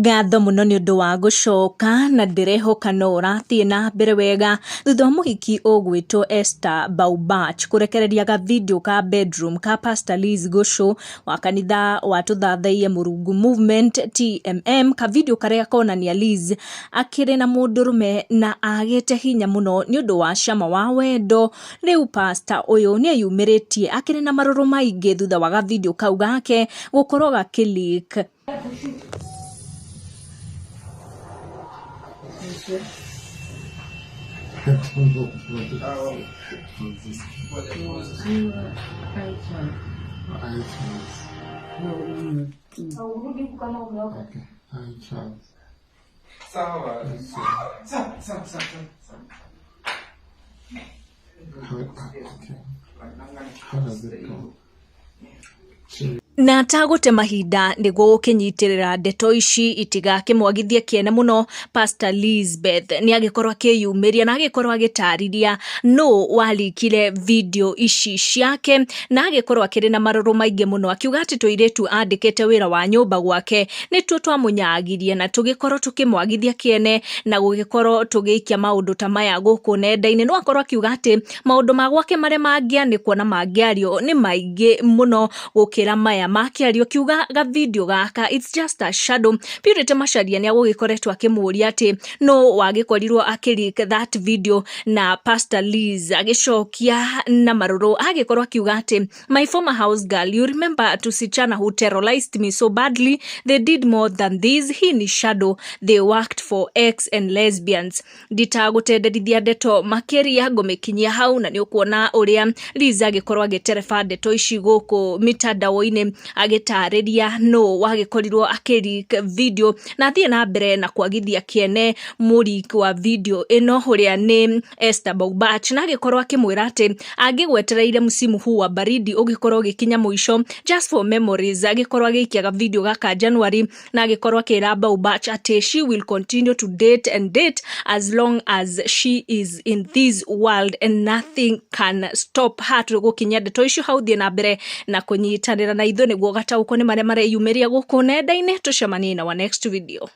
Ngatho mũno nĩ ũndũ wa gũcoka na ndĩrehoka no ũrathiĩ na mbere wega thutha wa mũhiki ũgwĩtwo Esther Baubach kũrekereria ga video ka bedroom ka Pastor Liz Gũcũ wa kanitha wa Tũthathaiye Mũrungu Movement TMM, ka video karĩa konania Liz akĩrĩ na mũndũrũme na agĩte hinya mũno nĩ ũndũ wa cama wa wendo. Rĩu pastor ũyũ nĩ eyumĩrĩtie akĩrĩ na marũrũ maingĩ thutha wa ga video kau gake gũkorwo gakĩ leak. Na atagũte mahinda nĩguo gũkĩnyitĩrĩra ndeto ici itigakĩmwagithie kĩene mũno, Pastor Lizbeth nĩ agĩkorwo akĩyumĩria na agĩkorwo agĩtarĩria nũ warikire video ici ciake, na agĩkorwo akĩrĩ na marũrũ maingĩ mũno, akiuga atĩ tũirĩtu andĩkĩte wĩra wa nyũmba gwake nĩtuo twamũnyagirie na tũgĩkorwo tũkĩmwagithia kĩene na gũgĩkorwo tũgĩikia maũndũ ta maya gũkũ nenda-inĩ. No akorwo akiuga atĩ maũndũ ma gwake marĩa mangĩanĩkwo na mangĩario nĩ maingĩ mũno gũkĩra maya makĩario, akiuga ga video gaka it's just a shadow. Purity Macharia nĩ agũgĩkoretwo akĩmũria atĩ nũ wagĩkorirwo akĩ leak that video, na Pastor Liz agĩcokia na marũrũ agĩkorwo akiuga atĩ my former house girl, you remember tusichana who terrorized me so badly, they did more than this, hii ni shadow, they worked for ex and lesbians. Nditagũtenderithia ndeto makĩria, ngũmĩkinyia hau na nĩ ũkuona ũrĩa Liz agĩkorwo agĩtereba ndeto ici gũkũ mitandao-inĩ agĩtarĩria nũ wagĩkorirwo akĩ leak video, na athiĩ na mbere na kwagithia kĩene mũleak wa video ĩno ũrĩa nĩ Esther Baubach, na agĩkorwo akĩmwĩra atĩ angĩgwetereire msimu huu wa baridi ũgĩkorwo ũgĩkinya mũico just for memories, agĩkorwo agĩikia video gaka January, na agĩkorwo akĩra Baubach atĩ she will continue to date and date as long as she is in this world and nothing can stop her. Tũgũkinyia ndeto icio hau, thiĩ na mbere na kũnyitanĩra na ithuĩ nĩguo gataũkwo nĩ marĩa mareyumĩria gũkũ nenda-inĩ. Tũcemanie na our next video.